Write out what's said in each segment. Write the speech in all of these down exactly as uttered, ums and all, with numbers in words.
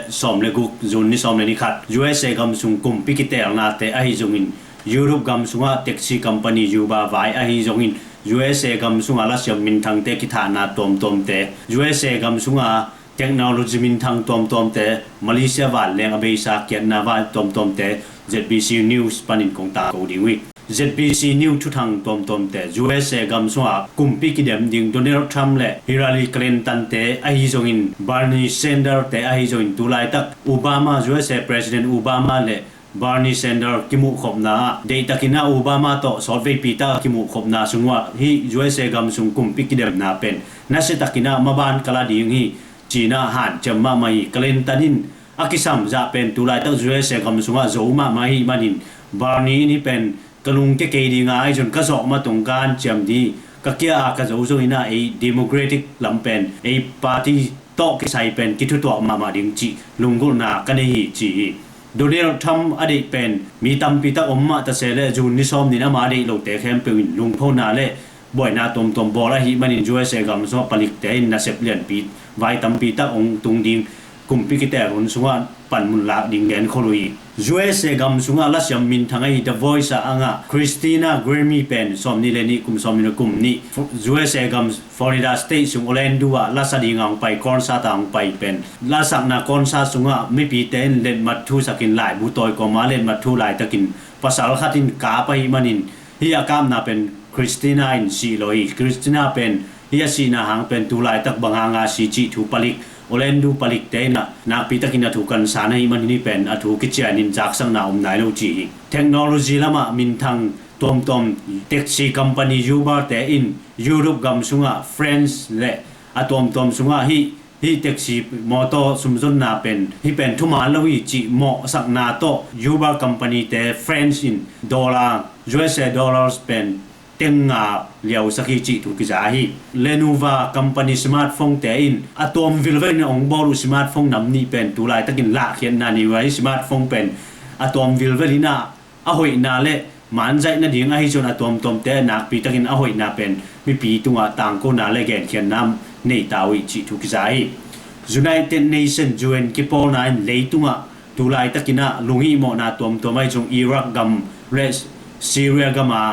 sawm le guk, June ni sawm le ni khat, U S A gam sung kumpi kiteelnate ahi zongin, Europe gam sungah taxi company Uber vai ahi zongin, U S A gam sungah lasiam minthangte kithahna tuamtuamte, U S A gam sungah technology minthang tuamtuamte, Malaysia vanleng a beisa kiatna vai tuamtuamte, Z B C News panin kong tangko ding uh hi. Z B C News thuthang tuamtuamte, U S A gam sungah kumpi kidem ding Donald Trump le Hillary Clinton te ahi zongin, Bernie Sanders te ahi zongin, tulaitak Obama, U S A President Obama le Bernie Sanders kimuhkhopna ah, deihtakin ah Obama tawh sawtveipi tak a kimuhkhopna sung uh ah, hih U S A gam sung kumpi kidemna pen nasiatakin ah maban ka la ding hi, ci-in ah hanciam mahmah hi. Clinton in a kisam zah pen tulaitak U S A gam sungah zo mahmah ahih manin, Bernie in hih pen ka lungkia kei ding a, ahi zong ka zawh mah tawh ka hanciam ding, ka kia a ka zo zongin ah ei Democratic lam pen, ei party tawh kisai pen kithutuak mahmah ding cih lunggulhna ka nei hi, ci hi. Donald Trump a deih pen mi tampi tak om mah ta se leh, June ni sawm ni-in ama deih lote khempeuh in lungphona le buaina tuamtuam bawl ahih manin, U S A gam sungah palikte in nasep lianpi vai tampi tak hong tung ding, kumpi kiteel hun sungah panmun lak ding genkholh uh hi. U S A gam sungah lasiam minthang ahi The Voice ah a ngah Christina Grimmie pen sawmnih le nih, kum sawmnih le kum nih, U S A gam Florida State sung Orlando ah lasa ding a hong pai, concert ah hong pai pen, lasakna concert sungah mipite in letmat thu sakin, laibu tawi kawma letmat thu laitakin pasal khat in kap ahih manin, hih a kapna pen Christina in sih lo hi. Christina pen hih a sihna hang pen tulaitak bang hanga si cih thu palik, Orlando palikte in ah nakpi takin a thu kansan ahih manin, hih pen a thu kicianin zaksakna om nai lo ci hi. Technology lamah minthang tuamtuam taxi company Uber te in Europe gam sungah, France le a tuamtuam sungah hih, hih taxi motor sumzonna pen, hih pen thuman lo hi cih mawhsakna tawh Uber company te France in dollar, U S A dollars pen teng nga liausak hi cih thu kiza hi. Lenovo company smartphone te in a tuam vilvel in a hong bawl uh smartphone nam nih pen tulaitakin lahkhiatna nei uh a, hih smartphone pen a tuam vilvel in ah a hoihna le manzaih nading ahi zong a tuamtuamte nakpi takin a hoihna pen mipi tungah tangkona le genkhiatna nei ta uh hi cih thu kiza hi. United Nations U N kipawlna in leitungah tulaitakin ah lunghihmawhna tuamtuam ahi zong Iraq gam le Syria gam a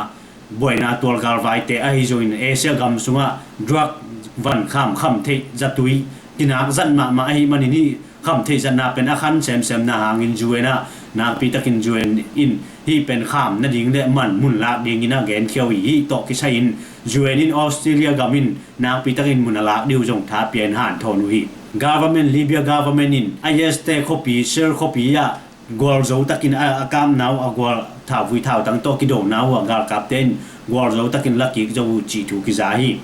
buaina tual galvaite ahi zongin, Asia gam sungah drug van kham, khamtheih zatui kinak zat mahmah ahih manin, hih khamtheih zatna pen a khan semsemna hangin U N ah nakpi takin U N in hih pen kham nading le man mun lak dingin ah genkhia uh hi. Hih tawh kisai-in U N in Australia gam in nakpi takin mun a lak ding uh zong tha pia in hanthawn uh hi. Government, Libya government in IS te khuapi, Sirte khuapi ah gualzo takin a, a kapna uh, a gual thauvui thautang tawh kidona uh a galkapte in gualzo takin lakik zo uh cih thu kiza hi.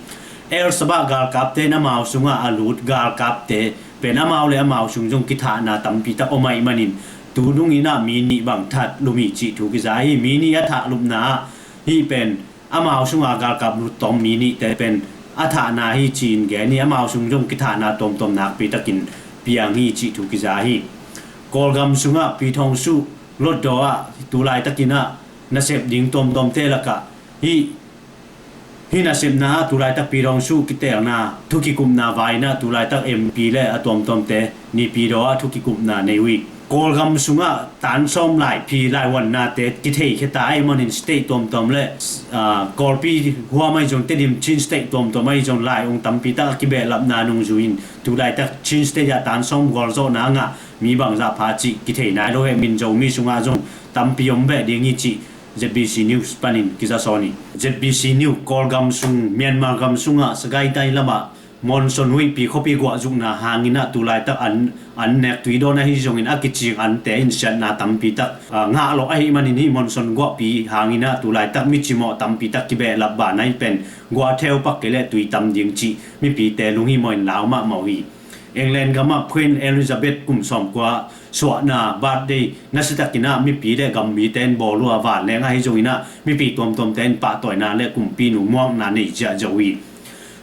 El Sabah galkapte in amau sungah a lut galkapte pen amau le amau sung zong kithahna tampi tak om ahih manin, tu nungin ah mi nih bang that lum hi cih thu kiza hi. Mi nih a thah lupna ah hih pen amau sunga galkap luttawm mi nihte pen a thahna hi ci-in gen hi. Amau sung zong kithahna tuamtuam nakpi takin piang hi cih thu kiza hi. Kawlgam sungah Pyithaungsu Hluttaw ah tulaitakin ah nasep ding tuamtuamte lakah hih, hih nasepna ah tulaitak Pyithaungsu kiteelna thu kikupna vai-in ah tulaitak M P le a tuamtuamte Naypyidaw ah thu kikupna nei uh hi. Kawlgam sungah tansawm laiphi laihuannate kitheikhia ta ahih manin state tuamtuam le, aa, Kawlpi huam ahi zong, Tedim Chin State tuamtuam ahi zong lai ung tampi tak a kibehlapna nungzui-in tulaitak Chin State ah tansawm gualzawhna a ngah mi bangzah pha cih kithei nai lo hi. Minzo mi sungah zong tampi om beh ding hi cih Z B C News panin kizasawn hi. Z B C News Kawlgam sung, Myanmar gam sungah Sagaing Tai lamah monsoon huihpi khuapi guahzukna hangin ah tulaitak an, an nek tui dawn ahi zongin a kicing ante in siatna tampi tak, aa, ngah lawh ahih manin hih monsoon guahpi hangin ah tulaitak mi cimawh tampi tak kibehlap, banai pen guah theu pak kei leh tui tam ding cih mipite lunghimawh in lau mahmah uh hi. England gamah Queen Elizabeth kum sawmkua suahna birthday nasitakin ah mipi le gammite in bawl uh a, vanleng ahi zongin ah mipi tuamtuamte in pahtawina le kumpinu muakna nei ziahziah uh hi.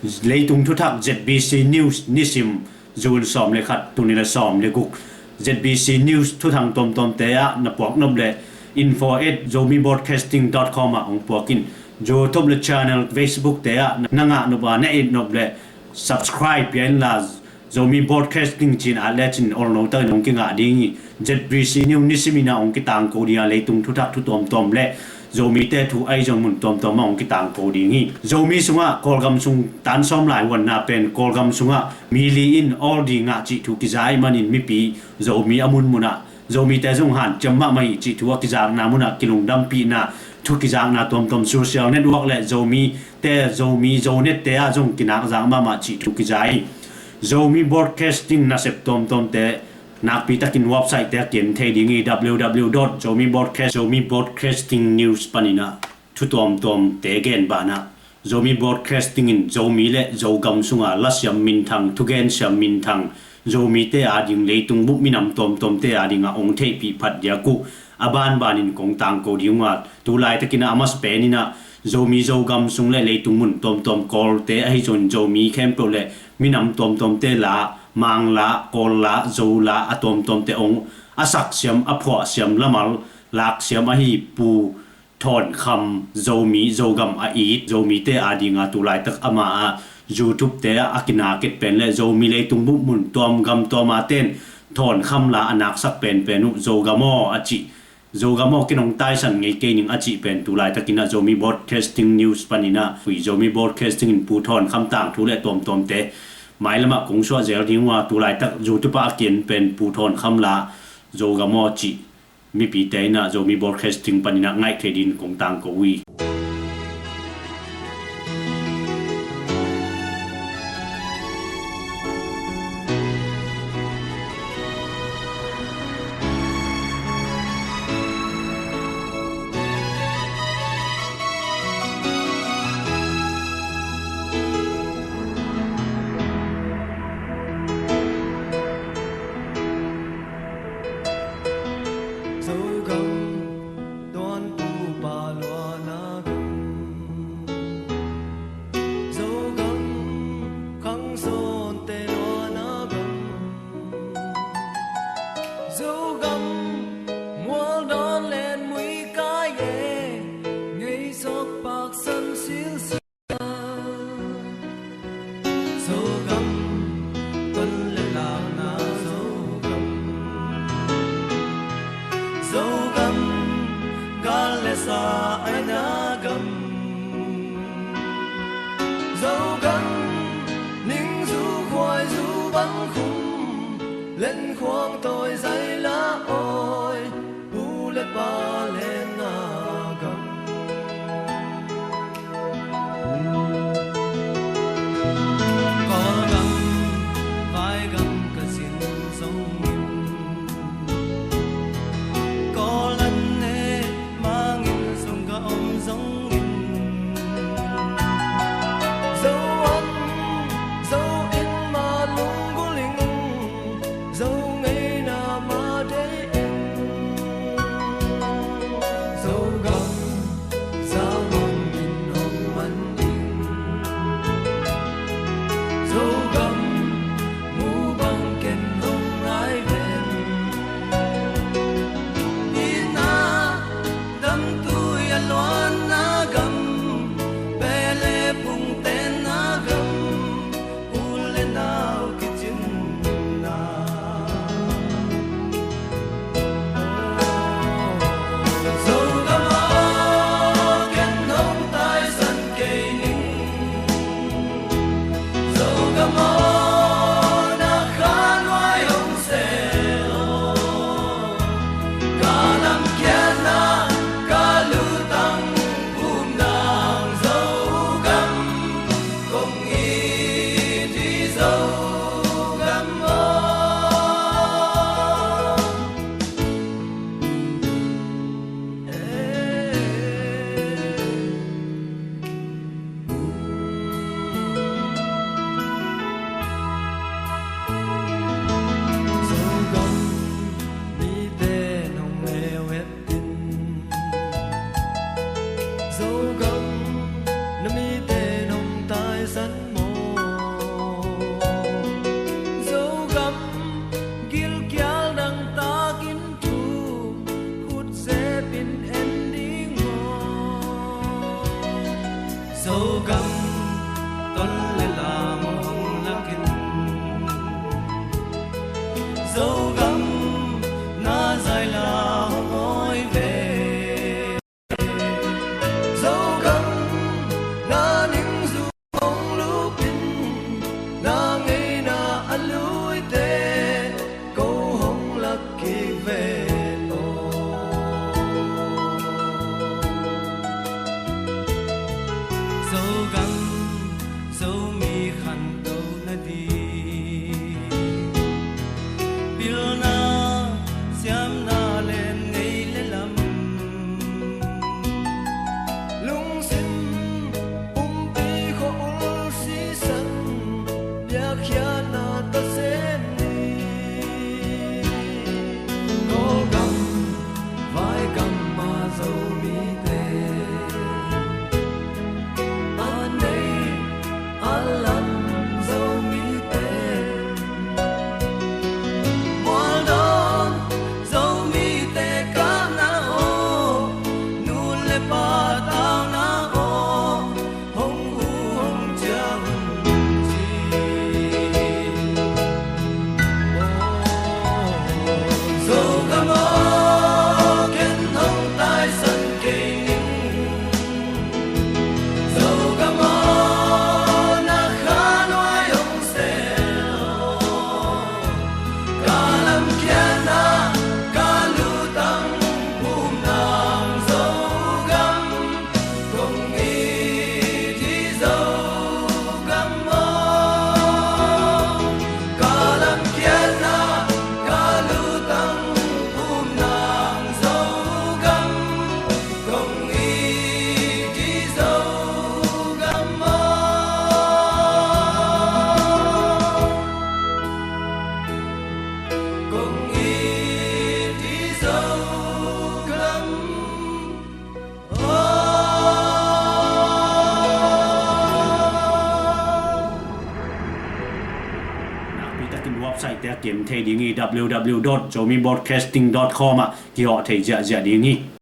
Leitung thuthak Z B C News, nisim June sawm le khat, tul nih le sawm le guk. Z B C News thuthang tuamtuamte ah na puak nop leh info at zomibroadcasting dot com ah hong puak in. YouTube le channel Facebook te ah na ngah nop a, na et nop leh subscribe pia inla, Zomi Broadcasting ci-in at le cin olno takin hong kingah ding hi. Z B C News nisimin ah hong kitangko ding a, leitung thuthak thu tuamtuam le Zomite thu ahi zong mun tuamtuam ah hong kitangko ding hi. Zomi sungah Kawlgam sung tan sawm lai huanna pen Kawlgam sungah mi li in awl ding ah cih thu kiza ahih manin mipi Zomi a munmun ah Zomite zong hanciam mahmah hi cih thu a kizakna munah kilungdampihna thu kizakna tuamtuam social network le Zomite, Zomi Zonette ah zong kinakzak mahmah cih thu kiza hi. Zomi Broadcasting nasep tuamtuamte nakpitakin website-te ah ken thei ding hi. W W W dot zomi broadcast, Zomi Broadcasting News panin ah thu tuamtuamte gen banah Zomi Broadcasting in Zomi le Zogam sunga lasiam minthang, thugen siam minthang, Zomite ading leitung bup minam tuamtuamte adingah hong theihpih phat diak uh a banbanin kong tangko ding uh a, tu laitakinah a masa peninah Zomi Zogam sung le leitung mun tuamtuam Kawlte ahi zongin Zomi khempeuh le minam tuamtuamte la, Mang la, Kawl la, Zo la a tuamtuamte hong a saksiam, a phuahsiam, lamal laksiam ahi Pu Thawn Kham, Zomi Zogam a it, Zomite adinga tu laitak ama a YouTube-te ah a kinaket pen le Zomi leitung bup mun tuam gam tuam a ten Thawn Kham la a naksak penpen uh Zogam aw a cih, Zogam aw ken hong taisan ngei kei ning a cih pen tu laitakinah Zomi Broadcasting News paninah hui Zomi Broadcasting in Pu Thawn Kham tangthu le tuamtuamte mailamah kong suah zel ding uh a, tu laitak YouTube ah a ken pen Pu Thawn Kham la Zogam aw cih mipite inah Zomi Broadcasting paninah ngaih thei dingin kong tangko uh hi. Zogam tuanpupa luahna gam, Zogam khangsawnte luahna gam, Zogam mualdawn len muikai e, ngeisok paksan silsia. Zogam ton le lakna Zogam, Zogam gal le sa aina gam, Zogam ningzu khuaizu bang khum, lenkhuang tawi zaila awi, pu le pa lenna gam. Kawlgam vaigam ka zin zongin, Kawl an ne mangin zong ka om zongin, Zo an, Zo in ma lunggulh in, Zo ngeina ma dei in, Zogam Zalong in hong man ding, Zogam mu bang ken hong ngai ven. Ina damtui a luanna gam, pele pung tenna gam, u le nau kicinna. Zogam aw, ken hong taisan kei ning. Zogam aw, na kha nuai hong sel aw. Ka lamkhiatna, ka lutang, phum nang Zogam. Kong it hi Zogam aw. Zogam mite nong leu et in, Zogam na mite nong taisan maw? Zogam na zaila hong awi ve. Zogam na ningzu hong lupin, na ngeina a luite ko hong lak kik ve aw. Zogam Zomi khanto nading pilna siamna len ngei le lam, lungsim pumpi khua ul sisan biakhiatna tasen ni. Kawlgam vai gam ah Zomite, a nei a lam Zomite, mualdawn Zomite kahna aw, nu le pa tauna aw, hong hu hong cia hun ci. Zogam aw, ken hong taisan kei ning. Zogam aw, na kha nuai hong sel aw. Ka lamkiatna ka lutang pum nang Zogam kong it hi Zogam aw. Ka lamkiatna ka lutang pum nang Zogam kong it hi Zogam aw. Kong it hi Zogam aw. Nakpi takin website te a kem thei ding hi, w w w dot zomi broadcasting dot com ah kihawh thei ziahziah ding hi.